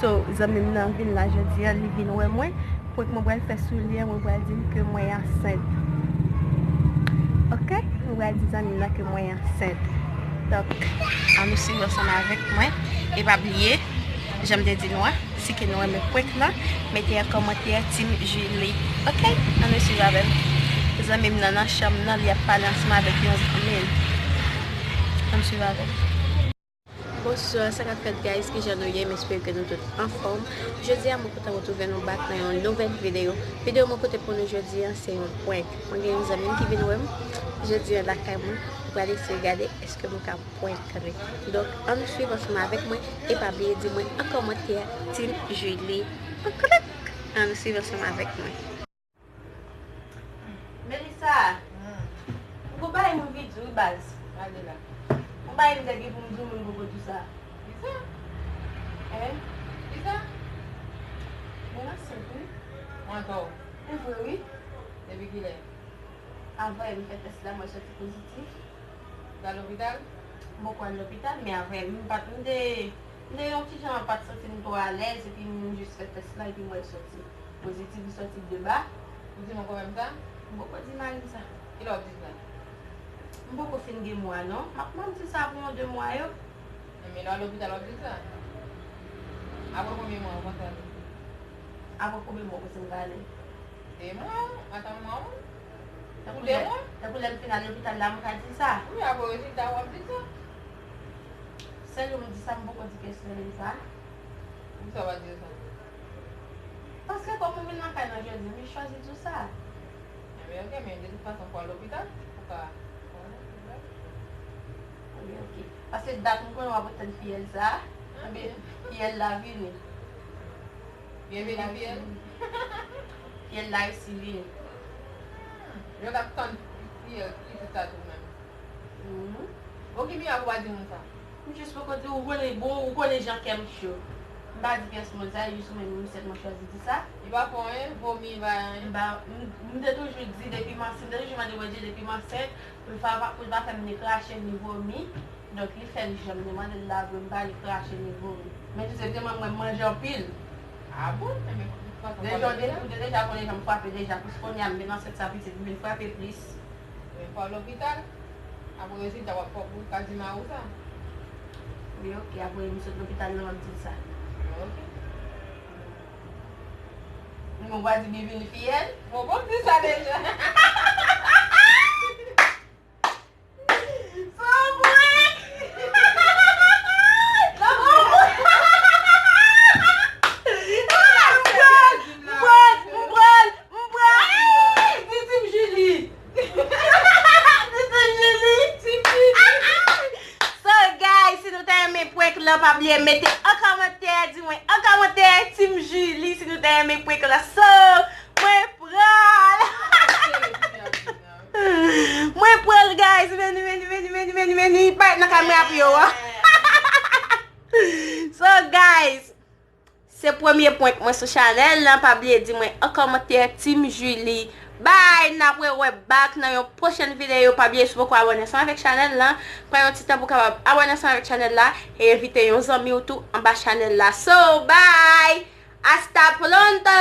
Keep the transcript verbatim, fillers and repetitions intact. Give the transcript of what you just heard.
So, zanmi m nan vin la jodi a, li vin wè mwen. Prank mwen pral fè sou li a, mwen pral di l ke mwen ansent. Oke? Mwen pral di zanmi m nan ke mwen ansent. Donk, ann nou swiv ansanm avèk mwen. E pa bliye, jan m te di nou an, si ke nou renmen prank lan, mete an kòmantè Team Julie. Oke? Ann nou swiv avè m. Zanmi m nan nan chanm nan, li ap pale ansanm avèk yon zanmi l. Ann nou swiv avè m. Bonswa, sa k ap fèt, guys? Kijan nou ye? M espere ke nou tout anfòm. Jodi a, mwen kontan retwouve nou back nan yon nouvèl videyo. Videyo mwen pote pou nou jodi a, se yon prank. Mwen gen yon zanmi m ki vin wè m jodi a lakay mwen. Mwen pral eseye gade èske mwen ka prank li. Donk, ann nou swiv ansanm avèk mwen e pa bliye di mwen an kòmantè Team Julie. Ann nou swiv ansanm avèk mwen. Melissa, hmm, ou gon bagay m anvi di w wi baz. Gade la. Gon bagay m te gen pou m di w, men m poko di w sa. Kisa? Hein? Kisa? Mwen ansent wi. Mwen ankò. Se vre wi. Depi kilè? Avè yè m fè tès la, mwen sòti pozitif. Ou t al lopital? M poko al lopital, men avè m pa t, m te, m te yon ti jan pa t santi m twò alèz, epi m jis fè tès la, epi m wè l sòti pozitif, li sòti de ba. Ou di m ankò menm sa? M poko di mari m sa. Kilè w ap di sa? M poko fin gen mwa non. M ap, m ap di sa pou yon de mwa yo. Men lè w al lopital w ap di sa? Apre konbyen mwa ou panse w al lopital? Apre konbyen mwa ou panse m ka ale? De mwa, atann mwa wi. Tankou lè, tankou lè m fin al lopital la, m ka di sa? Wi, apre rezilta w ap di sa. Sèl jou m di sa, m poko di pèsonèl sa. Poukisa w pa di yo sa? Paske kòm ou vin nan kay lan jodi, m chwazi di w sa. Ebyen, oke, men de tout fason, fò w al lopital pou w ka. Ebyen, oke. Paske dat m konnen w ap antann fiyèl sa, ebyen, fiyèl la vini. Byenveni, fiyèl. Fiyèl la resi vini. Hmm. Yo t ap tann fiyèl pitit sa tou menm. Mhm. Bon, ki mirak ou pa di moun sa? M jis poko di, ou konnen, bon, ou konnen jan kè m cho. M pa di pyès moun sa, jis ou menm, m sèlman chwazi di sa. Li pa fè anyen, vomi, li pa anyen. M pa, m, m te toujou di depi m ansent, m te toujou mande Bondye depi m ansent, pou l pa, pou l pa fè m ni krache, ni vomi. Donk, li fè l jan m te mande l la, vre, m pa ni krache, ni vomi. Men tou se te mwen, mwen manje anpil. Ah bon? Enben, de tout fason, deja, ou de-, ou te deja konnen jan m frape deja, plis kounye a m vin ansent sa pitit, m vin frape plis. Men fò w al lopital. Apre rezilta w ap, w ap ka di mari w sa. Wi, oke, apre m sot lopital la, w ap di l sa. Ok. Mwen pa di byenveni fiyèl. Bon, bon, di sa deja. Se yon prank! Se yon prank! M prank! M prank! M prank! Di Team Julie! Di Team Julie! Team Julie! So, guys, si nou ta renmen prank lan, pa bliye mete an kòmantè, di mwen an kòmantè, Team Julie, si nou ta renmen prank lan. So, mwen pran l. Mwen pran l, guys. Vini, vini, vini, vini, vini, vini. Parèt nan kamera pou yo, an. So, guys, se premye prank mwen sou chanèl lan. Pa bliye di mwen an kòmantè, Team Julie. Bye, n ap rewè back nan yon pwochèn videyo. Pa bliye, si w poko abòne ansanm avèk chanèl lan, pran yon ti tan pou w kapab abòne ansanm avèk chanèl la e envite yon zanmi w tou anba chanèl la. So, bye! Hasta pronto!